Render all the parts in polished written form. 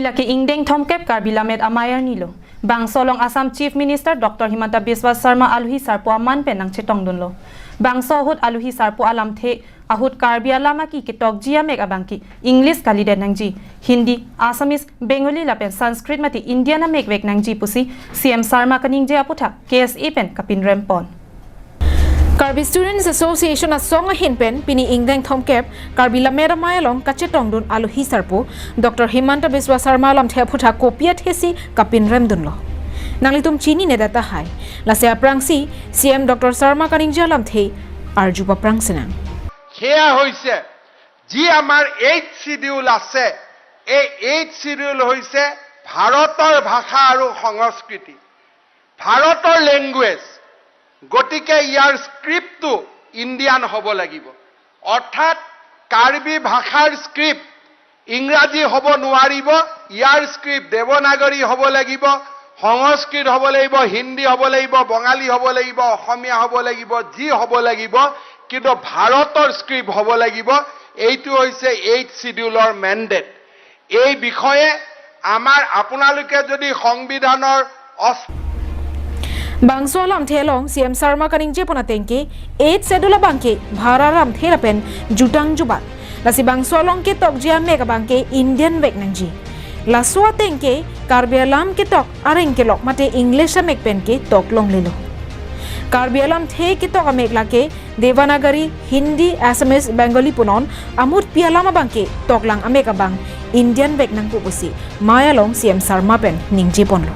Laki ingdeng thomkep Karbi Lamet amayar nilo. Bang solong Assam Chief Minister Dr. Himanta Biswa Sarma aluhi sarpo aman pen nang chetong dunlo. Bang sohut aluhi sarpo alam the ahut Karbi alama ki kitok jia mek abangki English kalide nangji Hindi, Assamese, Bengali lapen Sanskrit mati Indiana mek wek nangji pusi CM Sarma kaning je aputha KSA pen kapin rempon. Karbi Students Association a song a hinpen pini ingdeng thomkep Karbi lamera mayalong kachetong dun alu hisarpo Dr. Himanta Biswa Sarma lam the phutha kopia thesi kapin rem dun lo. Nanglitum chini ne data hai lase aprangsi CM Dr. Sarma kaning jalam the arjupa prangsenang. সেয়া হৈছে যি আমাৰ eight schedule আছে, এই eight schedule হৈছে ভাৰতৰ ভাষা আৰু সংস্কৃতি, ভাৰতৰ লেংগুৱেজ। গতিকে ইয়াৰ স্ক্ৰিপ্টটো ইণ্ডিয়ান হ'ব লাগিব। অৰ্থাৎ কাৰ্বি ভাষাৰ স্ক্ৰিপ্ট ইংৰাজী হ'ব নোৱাৰিব। ইয়াৰ স্ক্ৰিপ্ট দেৱনাগৰী হ'ব লাগিব, সংস্কৃত হ'ব লাগিব, হিন্দী হ'ব লাগিব, বঙালী হ'ব লাগিব, অসমীয়া হ'ব লাগিব, যি হ'ব লাগিব, কিন্তু ভাৰতৰ স্ক্ৰিপ্ট হ'ব লাগিব। এইটো হৈছে এইট চিডিউলৰ মেণ্ডেট। এই বিষয়ে আমাৰ আপোনালোকে যদি সংবিধানৰ অষ্ট Bangso lam thelong CM Sarma kaning je pona tengke 8 schedule bangke bhara ram therapen jutang jubat lasi bangso long ke tok jia meka bangke Indian vek nangji laswa tengke Karbi lam ke tok areng ke lok mate English mek pen ke tok long lelo Karbi alam the ke tok amek lake Devanagari, Hindi, Assamese, Bengali punon amut pialama bangke tok lang amek abang Indian vek nang pupusi maya long CM Sarma pen ningji ponlo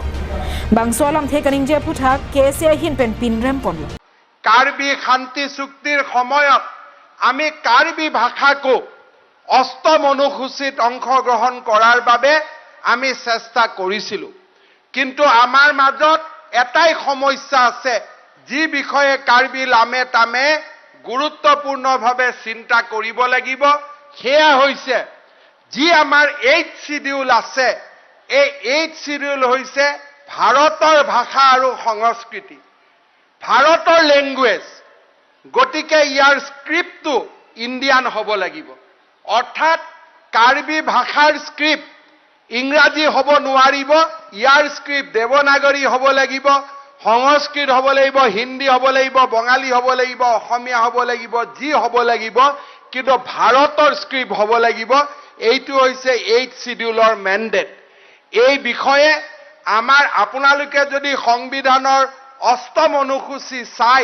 Bangso alam the kaning je phutha KSA hin pen pinrem ponlo. Karbi শান্তি চুক্তিৰ সময়ত আমি কাৰ্বি ভাষাকো অষ্টম অনুসূচীত অংশগ্ৰহণ কৰাৰ বাবে আমি চেষ্টা কৰিছিলোঁ। কিন্তু আমাৰ মাজত এটাই সমস্যা আছে, যি বিষয়ে কাৰ্বি লামে তামে গুৰুত্বপূৰ্ণভাৱে চিন্তা কৰিব লাগিব। সেয়া হৈছে যি আমাৰ এইট চিডিউল আছে, এই এইট চিডিউল হৈছে ভাৰতৰ ভাষা আৰু সংস্কৃতি, ভাৰতৰ লেংগুৱেজ। গতিকে ইয়াৰ স্ক্ৰিপ্টটো ইণ্ডিয়ান হ'ব লাগিব। অৰ্থাৎ কাৰ্বি ভাষাৰ স্ক্ৰিপ্ট ইংৰাজী হ'ব নোৱাৰিব। ইয়াৰ স্ক্ৰিপ্ট দেৱনাগৰী হ'ব লাগিব, সংস্কৃত হ'ব লাগিব, হিন্দী হ'ব লাগিব, বঙালী হ'ব লাগিব, অসমীয়া হ'ব লাগিব, যি হ'ব লাগিব, কিন্তু ভাৰতৰ স্ক্ৰিপ্ট হ'ব লাগিব। এইটো হৈছে এইট চিডিউলৰ মেণ্ডেট। এই বিষয়ে আমাৰ আপোনালোকে যদি সংবিধানৰ অষ্টম অনুসূচী চাই,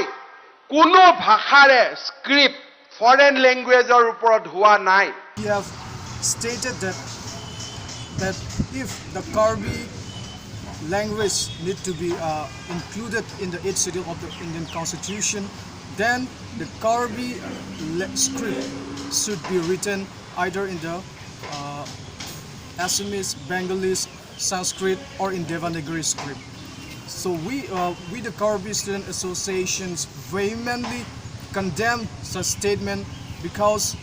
কোনো ভাষাৰে স্ক্ৰিপ্ট ফৰেন লেংগুৱেজৰ ওপৰত হোৱা নাই। We have stated that if the Karbi language need to be included in the 8th schedule of the Indian Constitution, then the Karbi script should be written either in the Assamese, Bengalese, Sanskrit, or in Devanagari script. So we the Karbi Student Associations vehemently condemn such statement because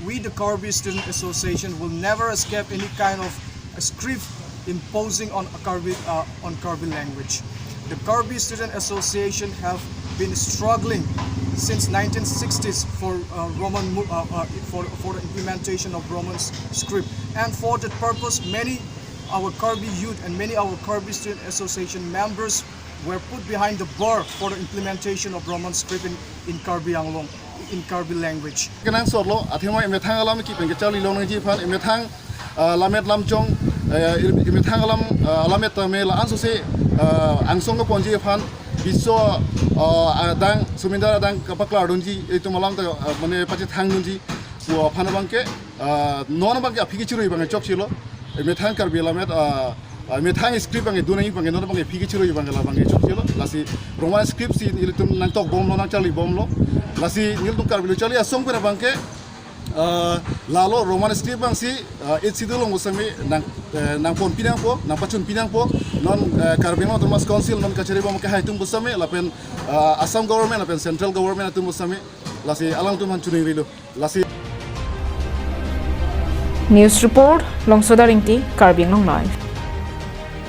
we the Karbi Student Association will never escape any kind of a script imposing on Karbi language. The Karbi Student Association have been struggling since 1960s for Roman mo- for the implementation of Roman script, and for that purpose, many our Karbi youth and many our Karbi Student Association members were put behind the bar for the implementation of Roman script in Karbi Anglong, in Karbi language. Kenang sor lo athema ime thang alam ki peng chali long ji phan ime thang lamet lam chong ime thang alam alamet me la anso se angsong ko ponji phan Biswa dang sumindar dang kapakla donji itu malam ta মানে pache thang donji phana bangke non bangke afiki chiru bangke chok chilo ime thang karbi lamet ime thang script bangke dunai bangke non bangke fiki chiru bangke la bangke chok chilo lasi Roman script si ilitum nang tok bom lo nang chali bom lo lasi nil tum karbi chali asong pera bangke lalo Roman script bang si it sidulong usami nang nang pon pinang po nang pachun pinang po non Karbi Autonomous Council non kachari bang ke haitum busami lapen Assam government lapen central government atum busami lasi alang tum han chuning rilo lasi. News Report, Longsodar Ingti, Karbi Anglong Live.